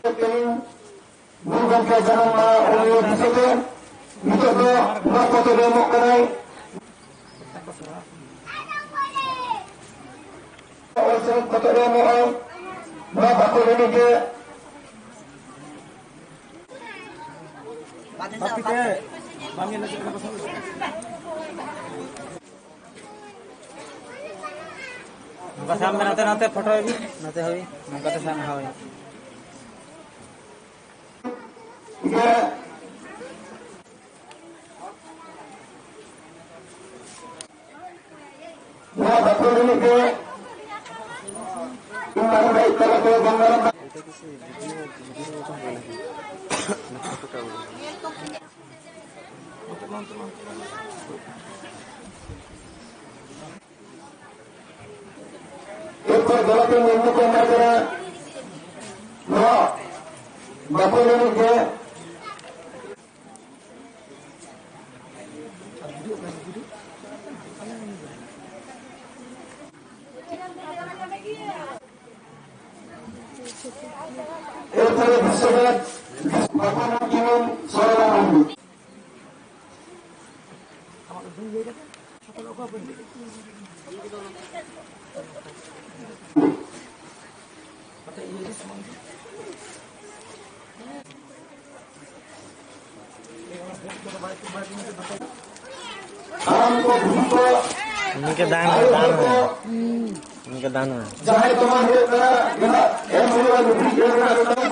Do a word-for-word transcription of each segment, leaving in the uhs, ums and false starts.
ᱜᱩᱨᱩ ᱜᱚᱢᱠᱮ ᱡᱟᱱᱟᱢ ᱢᱟᱦᱟ ᱩᱱᱤ ᱫᱤᱥᱟᱹᱛᱮ ᱱᱤᱛᱚᱜ ᱫᱚ ᱱᱚᱣᱟ ᱯᱚᱛᱚᱵ ᱮ ᱮᱢᱚᱜ ᱠᱟᱱᱟᱭ᱾ ᱚᱞ ᱥᱮᱨᱮᱧ ᱯᱚᱛᱚᱵ ᱮ ᱮᱢᱚᱜᱼᱟ᱾ ᱱᱚᱣᱟ ᱵᱟᱠᱚ ᱮᱱᱮᱡ ᱜᱮ᱾ ᱱᱚᱝᱠᱟ ᱥᱟᱵ ᱢᱮ, ᱱᱚᱛᱮ, ᱱᱚᱛᱮ ᱯᱷᱳᱴᱳᱭ ᱵᱤᱱ, ᱱᱚᱛᱮ ᱦᱳᱭ, ᱱᱚᱝᱠᱟᱛᱮ ᱥᱟᱵ ᱢᱮ, ᱦᱳᱭ᱾ ᱱᱚᱣᱟ ᱵᱟᱠᱷᱳᱞ ᱨᱤᱱᱤᱡ ᱫᱚ ᱤᱧ ᱢᱟᱨᱟᱝ ᱵᱟᱵᱟ ᱛᱟᱞᱟᱛᱮ ᱵᱟᱝ ᱢᱟᱨᱟᱝ ᱵᱟ- ᱮᱨᱯᱚᱨ ᱜᱚᱞᱟᱯᱤ ᱢᱩᱨᱢᱩ ᱠᱚ ᱮᱢᱟᱭ ᱠᱟᱱᱟ᱾ ᱱᱚᱣᱟ ᱵᱟᱠᱷᱳᱞ ᱨᱤᱱᱤᱡ ᱜᱮ ᱮᱨᱯᱚᱨᱮ ᱵᱤᱥᱥᱚᱱᱟᱛᱷ, ᱵᱟᱯᱩ ᱢᱚᱱᱡᱩᱢᱚᱱ, ᱥᱚᱨᱚᱫᱟ ᱢᱩᱨᱢᱩ᱾ ᱦᱟᱲᱟᱢ ᱠᱚ, ᱵᱩᱰᱷᱤ ᱠᱚ, ᱩᱱᱤ ᱜᱮ ᱫᱟᱱ ᱢᱮ, ᱟᱭᱳ ᱫᱟᱱ ᱦᱚᱲ ᱢᱮ᱾ ᱠᱚ, ᱩᱱᱤ ᱜᱮ ᱫᱟᱱ ᱢᱮ᱾ ᱡᱟᱦᱟᱸᱭ ᱛᱳᱢᱟᱨ ᱦᱩᱭᱩᱜ ᱠᱟᱱᱟ, ᱡᱟᱦᱟᱸ ᱮᱢ ᱦᱩᱭᱩᱜᱼᱟ, ᱞᱩᱜᱽᱲᱤ ᱮᱢ ᱨᱮᱱᱟᱜ ᱵᱮᱯᱟᱨ ᱛᱮ᱾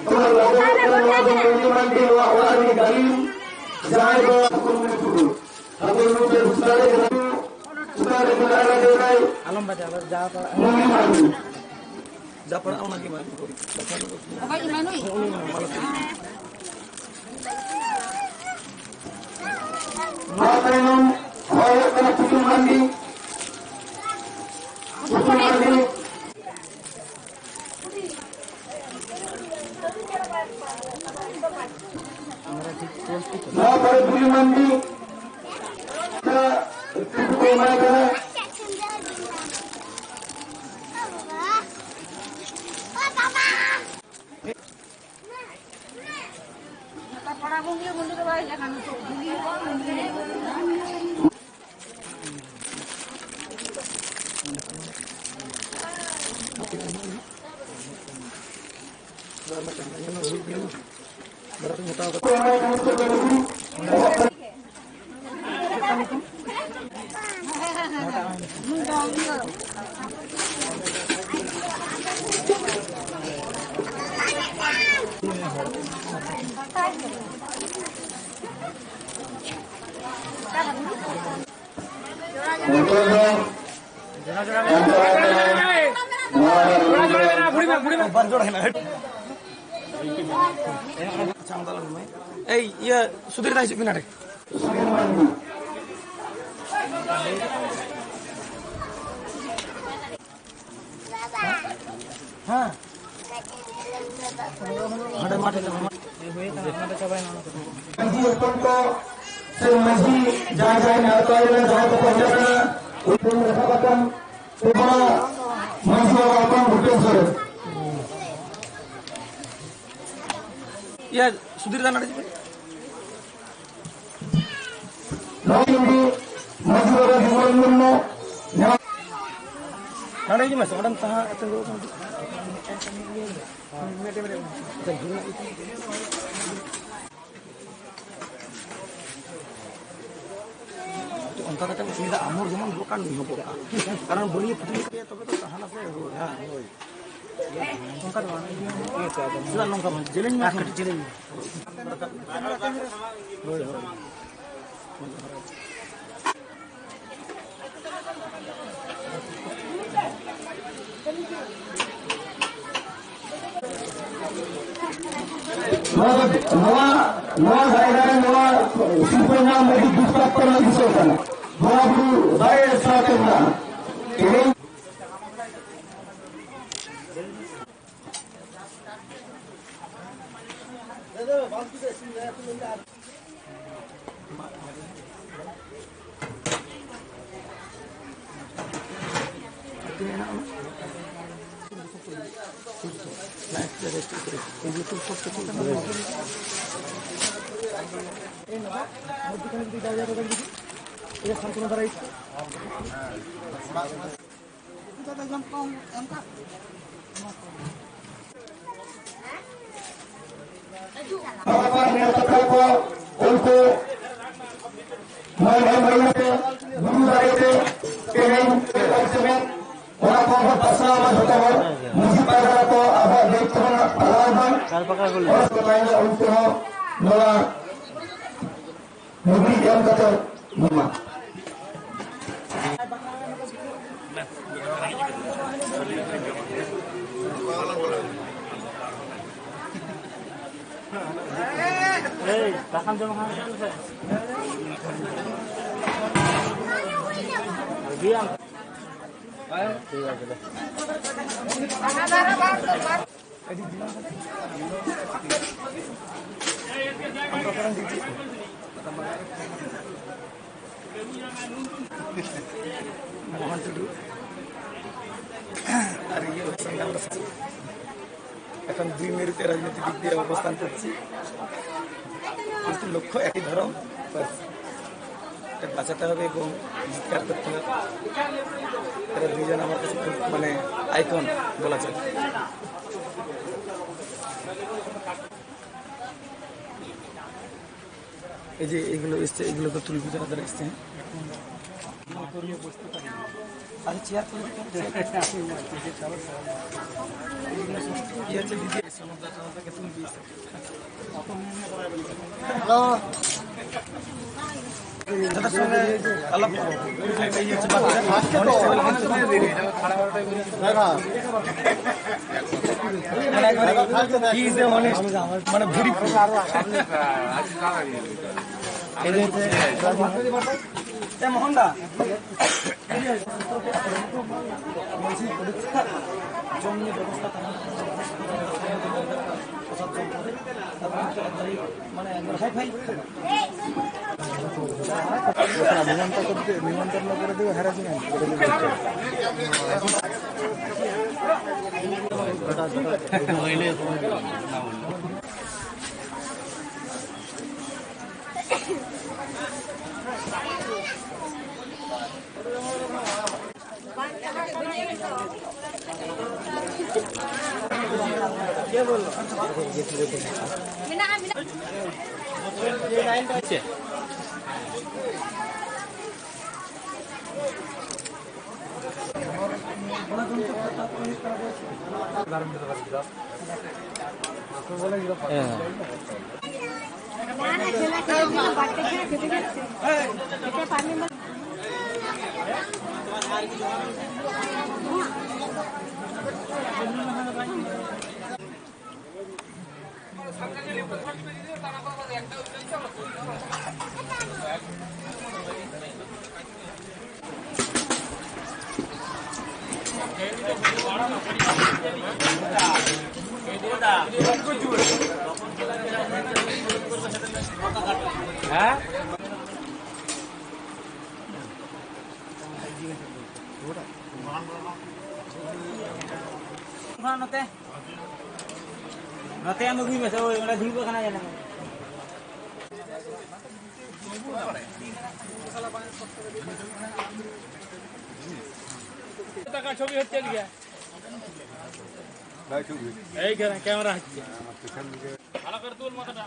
ᱛᱳᱢᱟᱨ ᱞᱟᱹᱜᱤᱫ ᱦᱩᱭᱩᱜ ᱠᱟᱱᱟ, ᱱᱚᱣᱟ ᱫᱚ ᱢᱟᱹᱡᱷᱤ ᱢᱟᱱᱰᱤ ᱱᱚᱣᱟ ᱚᱲᱟᱜ ᱨᱤᱱᱤᱡ ᱜᱟᱹᱞᱤᱢ, ᱡᱟᱦᱟᱸᱭ ᱫᱚ ᱟᱫᱚ ᱱᱩᱭ ᱫᱚ ᱥᱩᱛᱟᱹᱨ ᱨᱮ ᱢᱮᱱᱟᱜ ᱞᱮ ᱫᱮᱨᱟᱭ᱾ ᱟᱞᱚᱢ ᱵᱟᱡᱟᱣᱟ, ᱡᱟ ᱯᱟᱲᱟᱜ᱾ ᱢᱩᱱᱤ ᱢᱟᱹᱱᱢᱤ᱾ ᱡᱟ ᱯᱟᱲᱟᱜ ᱚᱱᱟ ᱜᱮ ᱢᱟᱹᱱᱢᱤ᱾ ᱚᱠᱚᱭ ᱤᱢᱟᱱᱩᱭ? ᱱᱚᱣᱟ ᱛᱟᱭᱱᱚᱢ ᱦᱚᱭ ᱦᱩᱭᱩᱜ ᱠᱟᱱᱟ ᱯᱩᱛᱩᱞ ᱢᱟᱹᱱᱢᱤ᱾ ᱯᱩᱛᱩᱞ ᱢᱟᱹᱱᱢᱤ᱾ ᱱᱚᱣᱟ ᱯᱚᱨᱮ ᱵᱩᱞᱤ ᱢᱟᱱᱰᱤ ᱴᱩᱰᱩ ᱠᱚ ᱮᱢᱟᱭ ᱠᱟᱱᱟ᱾ ᱟᱵᱚ ᱱᱤᱭᱟᱹ ᱢᱚᱱᱫᱤᱨ ᱫᱚ ᱵᱟᱭ ᱦᱮᱡ ᱟᱠᱟᱱᱟ᱾ ᱱᱤᱛᱚᱜ ᱫᱚ ᱱᱚᱣᱟ ᱮᱭ, ᱤᱭᱟᱹ, ᱥᱩᱫᱷᱤᱨ ᱫᱟ ᱦᱤᱡᱩᱜ ᱵᱤᱱ ᱱᱚᱰᱮ᱾ ᱦᱮᱸ᱾ ᱦᱟᱸᱰᱮ ᱢᱟᱴᱷ ᱨᱮ ᱪᱟᱵᱟᱭ ᱱᱟ᱾ ᱢᱟᱹᱡᱷᱤ ᱦᱚᱯᱚᱱ ᱠᱚ ᱥᱮ ᱢᱟᱹᱡᱷᱤ ᱡᱟᱦᱟᱸᱭ ᱡᱟᱦᱟᱸᱭ ᱱᱮᱣᱛᱟ ᱦᱩᱭ ᱞᱮᱱ, ᱡᱟᱦᱟᱸᱭ ᱠᱚᱠᱚ ᱦᱮᱡ ᱟᱠᱟᱱᱟ, ᱩᱱᱠᱩ ᱨᱟᱠᱟᱵ ᱟᱠᱟᱱ ᱛᱮᱵᱚᱱᱟ ᱢᱟᱹᱡᱷᱤ ᱵᱟᱵᱟ ᱦᱚᱯᱚᱱ ᱵᱷᱩᱴᱮᱱ ᱥᱚᱨᱮᱱ᱾ ᱤᱭᱟᱹ, ᱥᱩᱫᱷᱤᱨ ᱫᱟ ᱱᱚᱰᱮ ᱦᱤᱡᱩᱜ ᱢᱮ᱾ ᱱᱚᱜᱼᱚᱭ ᱱᱚᱰᱮ ᱢᱟᱹᱡᱷᱤ ᱵᱟᱵᱟ ᱵᱤᱢᱚᱞ ᱢᱩᱨᱢᱩ, ᱱᱚᱰᱮ ᱦᱤᱡᱩᱜ ᱢᱮᱥᱮ, ᱚᱸᱰᱮᱢ ᱛᱟᱦᱮᱸ ᱠᱟᱛᱮ ᱫᱩᱲᱩᱵ ᱢᱮ᱾ ᱚᱱᱠᱟ ᱠᱟᱛᱮ ᱩᱱᱤ ᱫᱚ ᱟᱢᱚᱨ ᱡᱮᱢᱚᱱ ᱫᱚᱨᱠᱟᱨ, ᱱᱩᱭ ᱦᱚᱸ ᱫᱚᱨᱠᱟᱨ᱾ ᱠᱟᱨᱚᱱ ᱵᱟᱹᱲᱤᱭᱟᱹ ᱯᱩᱛᱩᱞ ᱞᱮᱠᱟ ᱛᱚᱵᱮ ᱛᱚ ᱛᱟᱦᱮᱱᱟ ᱥᱮ, ᱦᱳᱭ, ᱦᱮᱸ, ᱦᱳᱭ᱾ ᱚᱱᱠᱟ ᱫᱚ ᱵᱟᱝ᱾ ᱪᱮᱫᱟᱜ ᱱᱚᱝᱠᱟ ᱵᱟᱝ? ᱡᱮᱞᱮᱧ ᱢᱮ᱾ ᱟᱨ ᱠᱟᱹᱴᱤᱡ ᱡᱮᱞᱮᱧ ᱢᱮ᱾ ᱦᱳᱭ, ᱦᱳᱭ᱾ ᱱᱚᱣᱟ ᱫᱚ, ᱱᱚᱣᱟ, ᱱᱚᱣᱟ ᱡᱟᱭᱜᱟ ᱨᱮ ᱱᱚᱣᱟ ᱥᱤᱨᱯᱟᱹ ᱧᱟᱢ ᱟᱹᱰᱤ ᱫᱩᱠ ᱯᱨᱟᱯᱛᱚ ᱨᱮᱱᱟᱜ ᱵᱤᱥᱚᱭ ᱠᱟᱱᱟ᱾ ᱵᱚᱸᱜᱟ ᱵᱩᱨᱩ ᱫᱟᱲᱮ ᱥᱟᱶᱛᱮ ᱢᱮᱱᱟᱜᱼᱟ᱾ ᱛᱮᱦᱮᱧ ᱩᱱᱠᱩ ᱢᱟᱹᱱ ᱮᱢ ᱦᱩᱭ ᱠᱟᱛᱮ, ᱜᱩᱨᱩ ᱫᱟᱲᱮ ᱛᱮ ᱛᱮᱦᱮᱧ ᱥᱮᱢᱮᱫ ᱚᱱᱟ ᱠᱚ ᱵᱚᱱ ᱯᱟᱥᱱᱟᱣ ᱢᱟ ᱡᱷᱚᱛᱚ ᱦᱚᱲ᱾ ᱢᱟᱹᱡᱷᱤ ᱯᱟᱨᱜᱟᱱᱟ ᱠᱚ ᱟᱵᱚᱣᱟᱜ ᱫᱟᱭᱤᱛᱛᱚ ᱵᱚᱱ ᱯᱟᱞᱟᱣ ᱢᱟ᱾ ᱚᱱᱟ ᱠᱚ ᱛᱟᱭᱚᱢ ᱨᱮ ᱩᱱᱠᱩ ᱦᱚᱸ ᱱᱚᱣᱟ ᱞᱩᱜᱽᱲᱤ ᱮᱢ ᱠᱟᱛᱮ ᱢᱟ᱾ ᱢᱳᱦᱚᱱ ᱴᱩᱰᱩ ᱟᱨ ᱤᱭᱟᱹ ᱥᱟᱱᱛᱟᱲ এখন দুই মেরুতে রাজনৈতিক দিক দিয়ে অবস্থান করছি, কিন্তু লক্ষ্য একই, ধর্ম, ব্যাস। এটা বাঁচাতে হবে এবং জিতকার করতে হবে। এরা দুইজন আমার কাছে খুব, মানে, আইকন বলা যায়। এই যে এগুলো এসছে, এগুলো তো তুলবো যারা যারা এসছে। আরে চেয়ার করে দিতে হবে। চেয়ার তো দিদি এসছে, আমার দাদা আমাদেরকে তুলবি। হ্যালো। দাদার সঙ্গে আলাপ করবো। এই হচ্ছে বাচ্চা। He is a honest, মানে, very এই যে হচ্ছে, এ, মোহন দা, এই যে জমি ব্যবস্থা, মানে, একবার হাই ফাই। নিমন্ত্রণ করে দেবে, হ্যাঁ, রাজি নাই। ᱱᱚᱛᱮ, ᱱᱚᱛᱮ ᱟᱢ ᱟᱹᱜᱩᱭ ᱢᱮᱥᱮ, ᱳᱭ ᱚᱸᱰᱮ ᱫᱩᱲᱩᱵ ᱟᱠᱟᱱᱟ ᱡᱮᱱᱚ᱾ টাকা ছবি হচ্ছে এদিকে। এই ক্যামেরা হচ্ছে। ভালো করে তুল মাথাটা।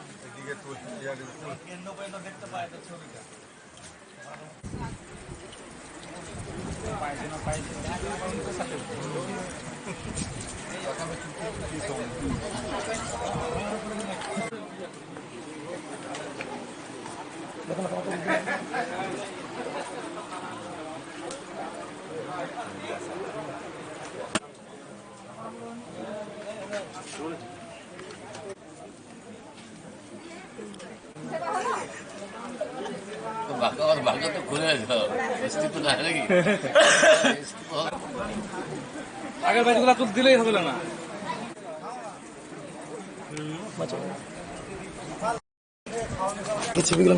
বাঘ, আমার বাঘ তো ঘুরে গেল। মিষ্টি তো না নাকি? আগের ব্যাচগুলো তুল দিলেই হবে না। কিছু বিঘ্ন।